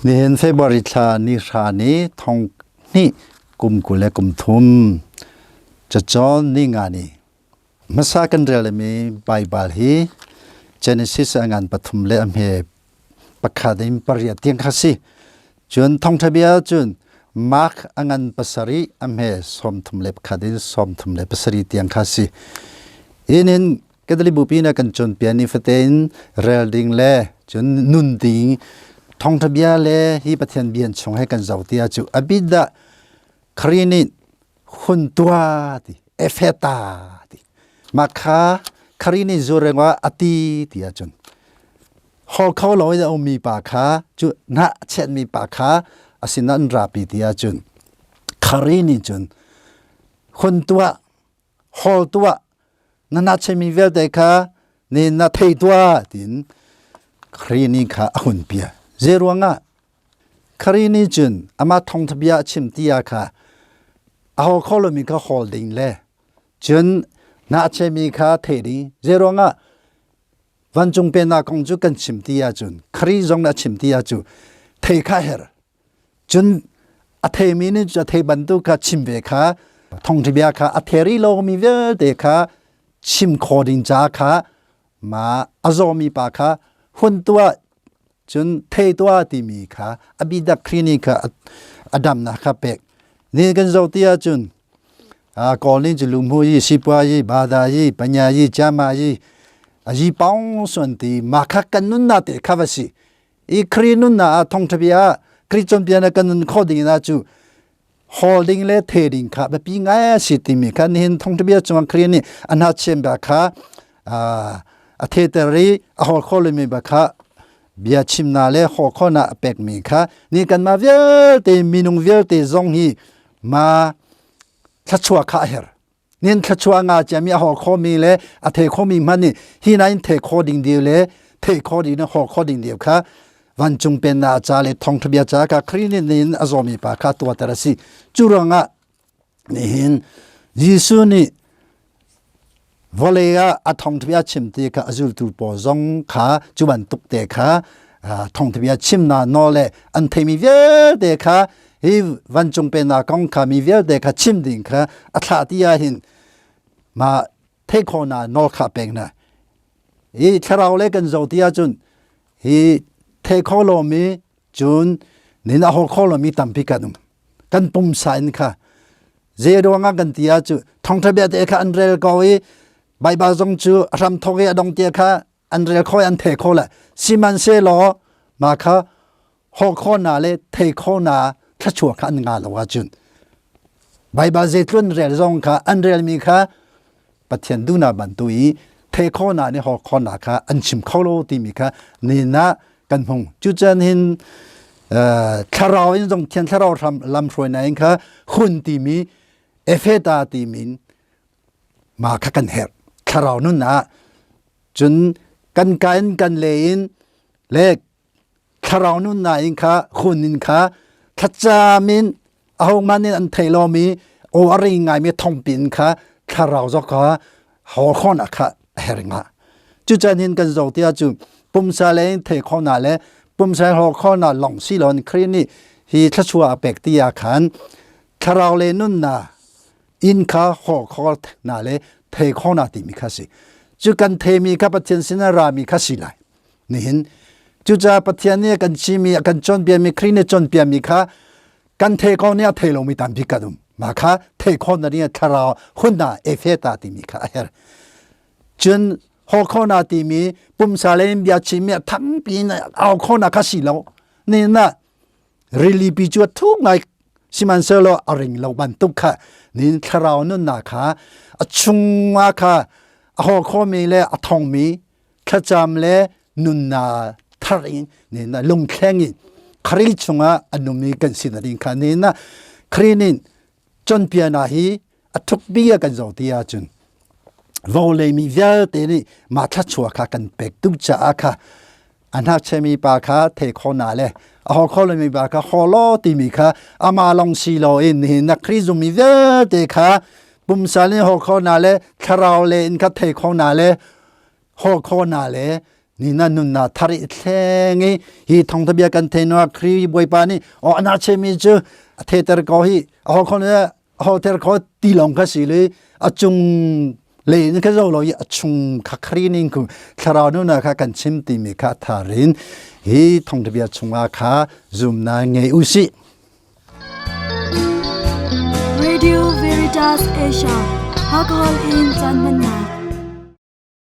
Nihin February thla ni hra ni thong hnih kum 23 cacawn ni nga ni hmasa kan relmi Baibal hi Genesis a ngan pathum le a hme pakhat in pariat tiang kha si. Cun thawngṭha bia cun Mark a ngan pasarih a hme 31 in 37 tiang kha si. Inin Catholic bupi na kan cawnpiak ni fatein rel ding le cun nun ding thawngṭha bia le hi Pathian bia chung he kan zoh ti ah cu a bit dah Khrih nih hun tua ti Epheta ti mah kha Khrih nih zu rengwa a ti ti ahcun hol kho lo in a ummi pa kha cu hnah chiatmi pa kha a sinah an rapi ti ahcun Khrih nih cun hun tuah hol tuah na nachemi vialte kha ni na thei tuah tiin Khrih nih kha a hun pia zei ruangah Khrih nih cun amah thawngtha bia a chim ti ah kha a hol kho lomi kha hawl ding le cun nachemi kha thei ding zei ruangah vancung pennak kong cu kan chim ti ahcun Khrih zong nih a chim ti ahcun thei kha her Cun a theimi nih a thei bantuk kha chim ve kha thawngṭha bia kha a theri lomi vialte kha chim kho ding ca kha ma a zawmi pa kha hun tuah cun thei tuah timi kha a bidak Khrih kha a damnak kha pek ni kan zoh ti ahcun kawl nih cu lumhu yi sipua yi bada yi panya yi chama yi a yi paung suan ti ma kha kan nunnak te kha va si I Khrih nunnak ah thawngṭha bia ah Khrih cawnpiaknak kan nun khawh ding ah cu hawl ding le the ding kha biapi ngai a si timi kha nihin thawngṭha bia cungah Khrih nih a hnachem bia kha a theter i a hawl kho lomi bia kha bia chimnak le hawl khawhnak a pekmi kha ni kanmah vialte minung vialte zong hi ma thluachuah kha a herh. Nin thluachuah nga ciami a haw khomi le a thei khomi hmanh nih hi nain thei kho ding deu le thei kho ding le haw kho ding deu kha vancung pennak ca le thawngṭha bia ca kha Khrih nih nin a zawmi pa kha tuahter a si. Cu ruangah nihin Jesuh nih vawlei ah a thawngṭha bia chim ti kha a zultu pawl zong kha cu bantuk te kha thawngṭha bia chimnak nawl le an theimi vialte kha hi vancung pennak kong kha mi vialte kha chim ding kha a thlah ti ah hin ma theih khawhnak nawl kha pek hna hi thlarau le kan zoh ti ahcun hi thei kho lomi cun nin a hol kho lomi tampi kan um kan pumsa in kha zei ruangah kan ti ahcun thawngṭha bia te kha an rel ko i Baibal zong cu a hram thawk i a dong tia kha an rel kho i an thei kho le sihmanhsehlaw mah kha haw khawhnak le thei khawhnak thluachuah kha an ngah lo ahcun Baibal zeitlun rel zong kha an relmi kha Pathian duhnak bantuk i thei khawhnak nih haw khawhnak kha an chim kho lo timi kha nihin ah kan hmung. Cucan hin thlarau in zong Thiang Thlarau hram lamhruainak in kha hun timi Epheta timi ma kha kan herh. Thlarau nun ah cun kan ka in kan le in le thlarau nunnak in kha hun in kha thlacam in ahohmanh in an thei lomi aw a ring ngaimi thongpi in kha thlarau zok kha hawl khawhnak kha a herh nga cucan hin kan zoh tiah cu pumsa le in thei khawhnak le pumsa hawl khawhnak lawng si loin Khrih nih hi thluachuah a pek ti ah khan thlarau le nunnak inn kha hawl khawhnak le thei khawhnak timi kha si cu kan theimi kha Pathian sin a rami kha si lai Nihin cucaah Pathian nih a kan chimmi a kan cawnpiakmi Khrih nih cawnpiakmi kha kan thei ko nih a thei lomi tampi kan um. Mah kha thei khawhnak ding thlarau hunna epheta timi kha a herh. Cun haw khawhnak timi pumsa le in bia chimmi a thangpi in au khawhnak kha si lo. Nihin ah rili pi cu a thuk ngai sihmanhsehlaw a ring lo bantuk kha nin thlarau nunnak kha a chungah kha a haw khomi le a thongmi thlacam le nunnak thar in na lungthleng in Khrih chungah a nungmi kan si na ding kha ni na Khrih nih cawnpiaknak hi a thukpi a kan zoh ti ahcun vawlei mi vialte nih mah thluachuah kha kan pek tuk caah kha a hnakchemi pa kha thei kho na le a haw kho lomi pa kha haw law timi kha ama long si lo in nihin na Khrih zummi vialte kha pumsa le haw kho na le thlarau le in kha thei kho na le haw kho na le. Ni na nunnak thar i thleng i hi thawngtha bia kan thei nuah Khrih Bawipa nih aw ana chemi cu a theter ko hi a hol khon a hol ter ko ti lawng kha si le a cung le in kha zo lo i a chung kha Khrih ning ku thlarau nuna kha kan chim timi kha tharin hi thawngtha bia chungah kha zumna ngei u sih. Radio Veritas Asia, Alcohol in caan hmannak.